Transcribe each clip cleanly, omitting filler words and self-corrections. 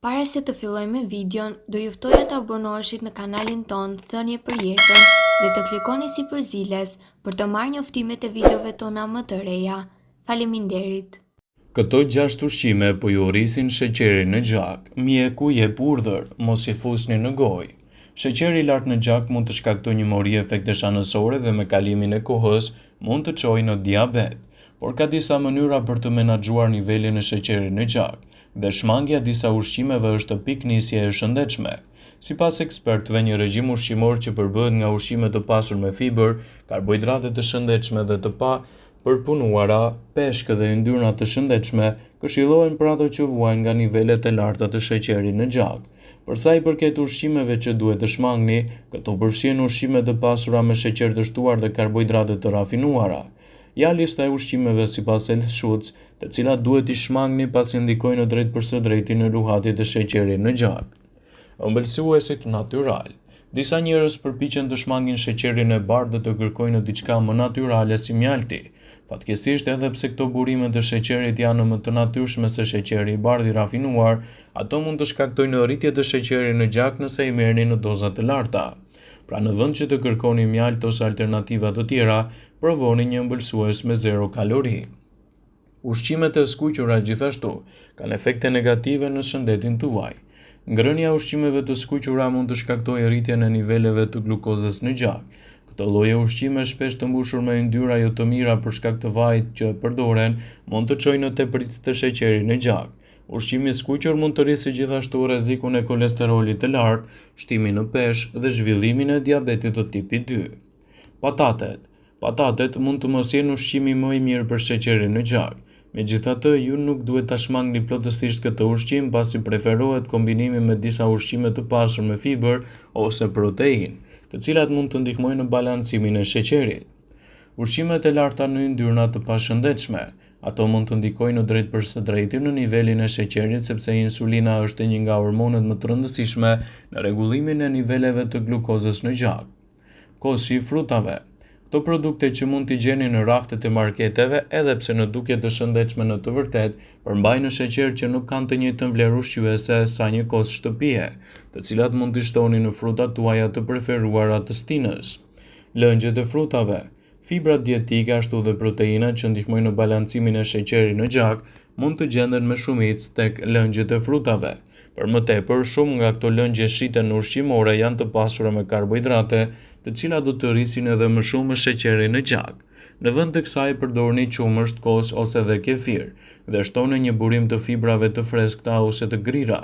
Para se të fillojmë me videon, do ju ftoja të abonoheshit në kanalin tonë Thënie për Jetën dhe të klikoni sipër ziles për të marrë njoftimet e videove tona më të reja. Faleminderit! Këto gjashtë ushqime po ju rrisin sheqerin në gjak, mjeku jep urdhër, mos i fusni në gojë. Sheqeri i lartë në gjak mund të shkaktojë një mori efektesh anësore dhe me kalimin e kohës mund të çojë në diabet. Por ka disa mënyra për të menaxhuar nivelin e sheqerit në gjak. Dhe shmangia e disa ushqimeve është pikënisje e shëndetshme. Sipas ekspertëve, një regjim ushqimor që përbëhet nga ushqime të pasur me fibër, karbohidrate të shëndetshme dhe të papërpunuara, peshk dhe yndyrna të shëndetshme, këshillohen për ato që vuajnë nga nivelet e larta të sheqerit në gjak. Për sa i përket ushqimeve që duhet të shmangni, këto përfshijnë ushqime të pasura me sheqer të shtuar dhe karbohidrate të rafinuara. Ja lista e ushqimeve sipas Health Shots, të cilat duhet t'i shmangni pasi ndikojnë drejtpërsëdrejti në luhatjet e sheqerit në gjak. Ëmbëlsuesit natyralë. Disa njerëz përpiqen të shmangin sheqerin e bardhë dhe të kërkojnë diçka më natyrale si mjalti. Fatkeqësisht, edhe pse këto burime të sheqerit janë më të natyrshme se sheqeri i bardhë i rafinuar, ato mund të shkaktojnë rritje të sheqerit në gjak nëse i merrni në doza të larta. Pra në vend që të kërkoni mjaltë ose alternativa të tjera, provoni një ëmbëlsues me zero kalori. Ushqimet e skuqura gjithashtu kanë efekte negative në shëndetin tuaj. Ngrënia e ushqimeve të skuqura mund të shkaktojë rritjen e niveleve të glukozës në gjak. Këto lloje ushqime shpesh të mbushur me yndyra jo të mira për shkak të vajit që përdoren, mund të çojnë në tepricë të sheqerit në gjak. Ushqimi i skuqur mund të rrisë gjithashtu rrezikun e kolesterolit të lartë, shtimin në peshë dhe zhvillimin e diabetit të tipit 2. Patatet. Patatet mund të mos jenë ushqimi më i mirë për sheqerin në gjak. Megjithatë, ju nuk duhet ta shmangni plotësisht këtë ushqim pasi preferohet kombinimi me disa ushqime të pasur me fibër ose proteinë, të cilat mund të ndihmojnë në balancimin e sheqerit. Ushqimet e larta në yndyrna të pashëndetshme. Ato mund të ndikojnë drejtpërsëdrejti në nivelin e sheqerit sepse insulina është një nga hormonet më të rëndësishme në rregullimin e niveleve të glukozës në gjak. Kosi i frutave. Këto produkte që mund t'i gjeni në raftet e marketeve, edhe pse në dukje të shëndetshme në të vërtetë, përmbajnë sheqer që nuk kanë të njëjtën vlerë ushqyese sa një kos shtëpie, të cilat mund t'i shtoni në frutat tuaja të preferuara të stinës. Lëngjet e frutave. Fibrat dietike ashtu dhe proteinat që ndihmojnë në balancimin e sheqerit në gjak mund të gjenden me shumicë tek lëngjet e frutave. Për më tepër, shumë nga këto lëngje shiten në ushqimore janë të pasura me karbohidrate, të cilat do të rrisin edhe më shumë sheqerin në gjak. Në vend të kësaj përdorni qumësht, kos ose dhe kefir dhe shtoni një burim të fibrave të freskëta ose të grira,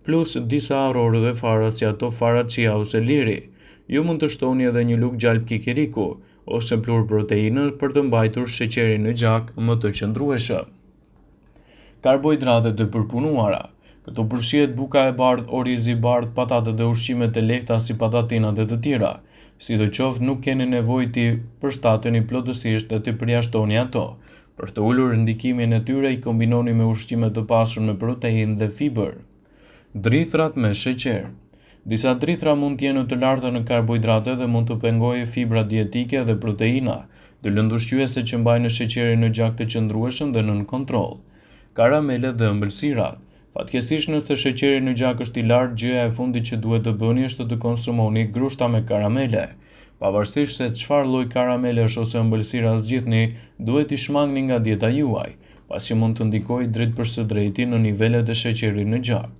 plus disa arrorë dhe fara si ato fara chia ose liri. Ju mund të shtoni edhe një lugë gjalpë kikiriku ose pluhur proteinë për të mbajtur sheqerin në gjak më të qëndrueshëm. Karbohidratet e përpunuara. Këtu përfshihet buka e bardhë, orizi i bardhë, patatet dhe ushqimet e lehta si patatinat e të tjera. Sidoqoftë, nuk keni nevojë t'i përshtateni plotësisht dhe t'i përjashtoni ato. Për të ulur ndikimin e tyre, i kombinoni me ushqime të pasur me proteinë dhe fibër. Drithërat me sheqer. Disa drithëra mund të jenë të larta në karbohidrate dhe mund të pengojë fibra dietike dhe proteina, dy lëndë ushqyese që mbajnë sheqerin në gjak të qëndrueshëm dhe nën kontroll. Karamelet dhe ëmbëlsirat. Fatkeqësisht nëse sheqeri në gjak është i lartë, gjëja e fundit që duhet të bëni është të konsumoni grushta me karamele. Pavarësisht se çfarë lloj karamelesh ose ëmbëlsira zgjidhni, duhet t'i shmangni nga dieta juaj, pasi mund të ndikojë drejtpërsëdrejti në nivelet e sheqerit në gjak.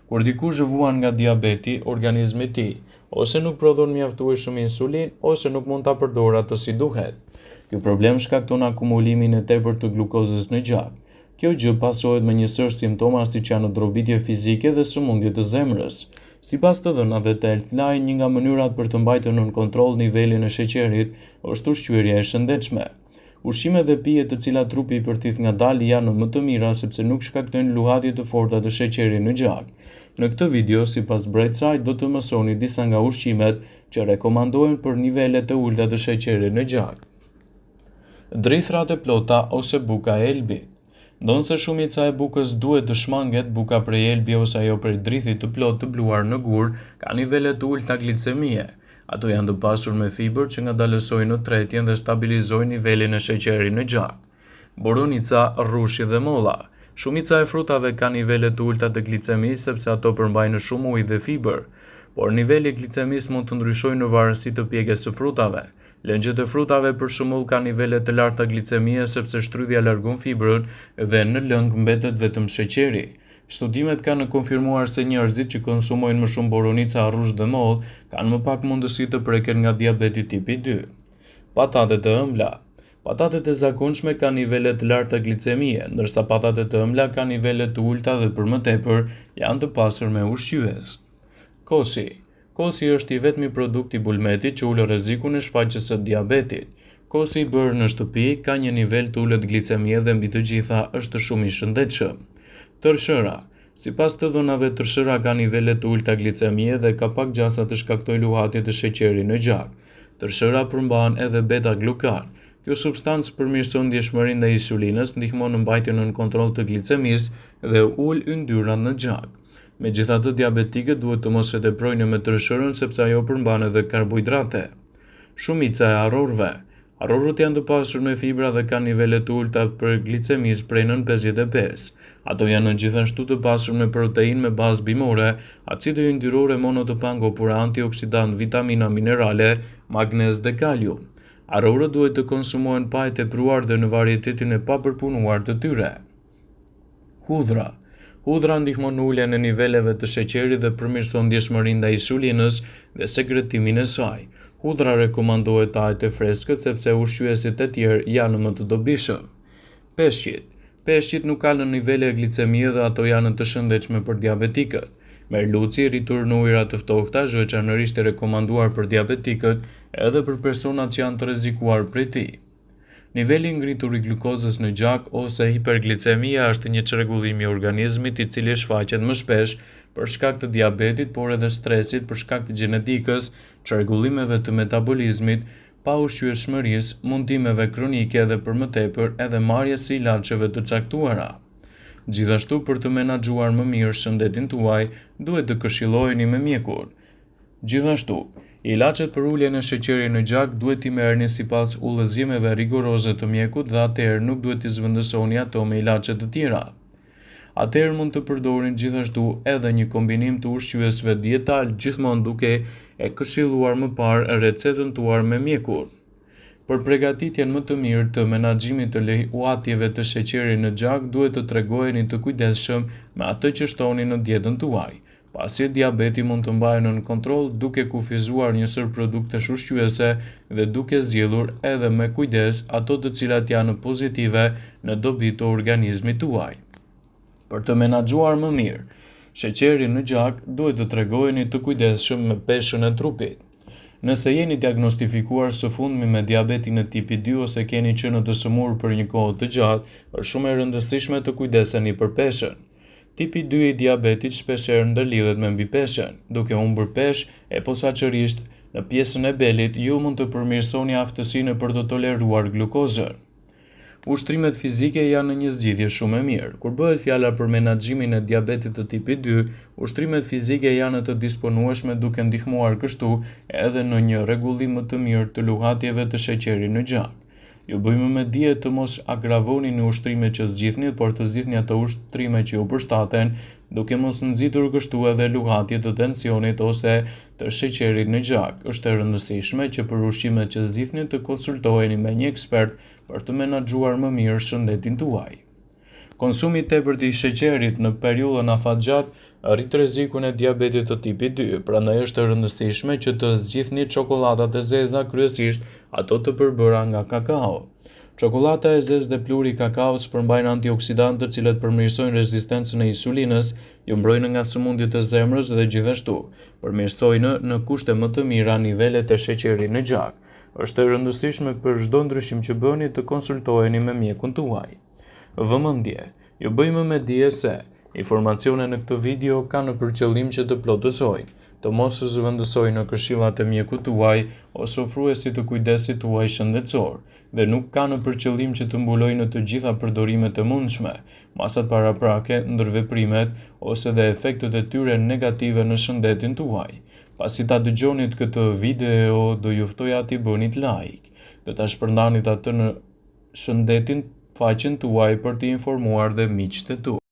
Kur dikush vuan nga diabeti, organizmi i tij ose nuk prodhon mjaftueshëm insulinë ose nuk mund ta përdorë atë si duhet. Ky problem shkakton akumulimin e tepërt të glukozës në gjak. Kjo gjë pasohet me një sërë simptomash siç janë drobitje fizike dhe sëmundje të zemrës. Sipas të dhënave të Healthline, një nga mënyrat për të mbajtur nën kontroll nivelin e sheqerit është ushqyerja e shëndetshme. Ushqimet dhe pijet të cilat trupi i përthith ngadalë janë më të mira sepse nuk shkaktojnë luhatje të forta të sheqerit në gjak. Në këtë video, sipas Brightside, do të mësoni disa nga ushqimet që rekomandohen për nivelet e ulëta të sheqerit në gjak. Drithërat e plota ose buka e elbit. Ndonëse shumica e bukës duhet të shmanget, buka prej elbi ose ajo prej drithi të plotë të bluar në gur ka nivele të ulëta glicemie. Ato janë të pasur me fibër që ngadalësojnë tretjen dhe stabilizojnë nivelin e sheqerit në gjak. Boronica, rrushi dhe molla. Shumica e frutave kanë nivele të ulëta të glicemisë sepse ato përmbajnë shumë ujë dhe fibër. Por niveli i glicemisë mund të ndryshojë në varësi të pjekjes së frutave. Lëngjet e frutave për shembull kanë nivele të larta glicemie sepse shtrydhja largon fibrën dhe në lëng mbetet vetëm sheqeri. Studimet kanë konfirmuar se njerëzit që konsumojnë më shumë boronica, rrush dhe mollë kanë më pak mundësi të preken nga diabeti tipi 2. Patatet e ëmbla. Patatet e zakonshme kanë nivele të larta glicemie, ndërsa patatet e ëmbla kanë nivele të ulëta dhe për më tepër janë të pasur me ushqyes. Kosi. Kosi është i vetmi produkt i bulmetit që ul rrezikun e shfaqjes së diabetit. Kosi i bërë në shtëpi ka një nivel të ulët glicemie dhe mbi të gjitha është shumë i shëndetshëm. Tërshëra. Sipas të dhënave, tërshëra ka nivele të ulëta glicemie dhe ka pak gjasa të shkaktojë luhatje të sheqerit në gjak. Tërshëra përmban edhe beta-glukan. Kjo substancë përmirëson ndjeshmërinë ndaj insulinës, ndihmon në mbajtjen nën kontroll të glicemisë dhe ul yndyrnat në gjak. Megjithatë, diabetikët duhet të mos e teprojnë me tërshërën sepse ajo përmban edhe karbohidrate. Shumica e arrorëve. Arrorët janë të pasur me fibra dhe kanë nivele të ulëta të glicemisë prej nën 55. Ato janë gjithashtu të pasur me proteinë me bazë bimore, acide yndyrore mono të pangopura, antioksidantë, vitamina, minerale, magnez dhe kalium. Arrorët duhet të konsumohen pa e tepruar dhe në varietetin e papërpunuar të tyre. Hudhra. Hudhra ndihmon në uljen e niveleve të sheqerit dhe përmirëson ndjeshmërinë ndaj insulinës dhe sekretimin e saj. Hudhra rekomandohet të hahet e freskët sepse ushqyesit e tjerë janë më të dobishëm. Peshqit. Peshqit nuk kanë nivele glicemie dhe ato janë të shëndetshme për diabetikët. Merluci i rritur në ujëra të ftohta është veçanërisht i rekomanduar për diabetikët edhe për personat që janë të rrezikuar prej tij. Niveli i ngritur i glukozës në gjak ose hiperglicemia është një çrregullim i organizmit i cili shfaqet më shpesh për shkak të diabetit, por edhe stresit, për shkak të gjenetikës, çrregullimeve të metabolizmit, paushqyeshmërisë, mundimeve kronike dhe për më tepër edhe marrjes së ilaçeve të caktuara. Gjithashtu për të menaxhuar më mirë shëndetin tuaj, duhet të këshilloheni me mjekun. Gjithashtu, ilaçet për uljen e sheqerit në gjak duhet t'i merrni sipas udhëzimeve rigoroze të mjekut dhe atëherë nuk duhet t'i zëvendësoni ato me ilaçe të tjera. Atëherë mund të përdorin gjithashtu edhe një kombinim të ushqyesve dietal gjithmonë duke e këshilluar më parë recetën tuaj me mjekun. Për pregatitjen më të mirë të menaxhimit të luhatjeve të sheqerit në gjak duhet të tregoheni të kujdesshëm me atë që shtoni në dietën tuaj, pasi diabeti mund të mbahet nën kontroll duke kufizuar një sërë produktesh ushqyese dhe duke zgjedhur edhe me kujdes ato të cilat janë pozitive në dobi të organizmit tuaj. Për të menaxhuar më mirë sheqerin në gjak, duhet të tregoheni të kujdesshëm me peshën e trupit. Nëse jeni diagnostifikuar së fundmi me diabetin e tipit 2 ose keni qenë të sëmurë për një kohë të gjatë, është shumë e rëndësishme të kujdeseni për peshën. Tipi 2 i diabetit shpeshherë ndërlidhet me mbipeshën. Duke humbur peshë, e posaçërisht në pjesën e belit, ju mund të përmirësoni aftësinë për të toleruar glukozën. Ushtrimet fizike janë një zgjidhje shumë e mirë. Kur bëhet fjala për menaxhimin e diabetit të tipit 2, ushtrimet fizike janë të disponueshme duke ndihmuar kështu edhe në një rregullim më të mirë të luhatjeve të sheqerit në gjak. Ju bëjmë me dije të mos agravoni në ushtrimet që zgjidhni, por të zgjidhni ato ushtrime që ju përshtaten, duke mos nxitur kështu edhe luhatje të tensionit ose të sheqerit në gjak. Është e rëndësishme që për ushqimet që zgjidhni të konsultoheni me një ekspert për të menaxhuar më mirë shëndetin tuaj. Konsumi i tepërt i sheqerit në periudhën afatgjatë rrit rrezikun e diabetit të tipit 2, prandaj është e rëndësishme që të zgjidhni çokollatat e zeza, kryesisht ato të përbëra nga kakao. Çokollata e zezë dhe pluhuri i kakaos përmbajnë antioksidantë të cilët përmirësojnë rezistencën e insulinës, ju mbrojnë nga sëmundjet e zemrës dhe gjithashtu përmirësojnë në kushte më të mira nivelet e sheqerit në gjak. Është e rëndësishme për çdo ndryshim që bëni të konsultoheni me mjekun tuaj. Vëmendje! Ju bëjmë me dije se, informacionet në këtë video kanë për qëllim që të plotësojnë, të mos zëvendësojnë këshillat e mjekut tuaj ose ofruesit të kujdesit tuaj shëndetësor dhe nuk kanë për qëllim që të mbulojnë të gjitha përdorimet e mundshme, masat paraprake, ndërveprimet ose dhe efektet e tyre negative në shëndetin tuaj. Pasi ta dëgjonit këtë video, do ju ftoja t'i bënit like dhe ta shpërndanit atë në shëndetin. faqen tuaj për të informuar dhe miqtë tuaj.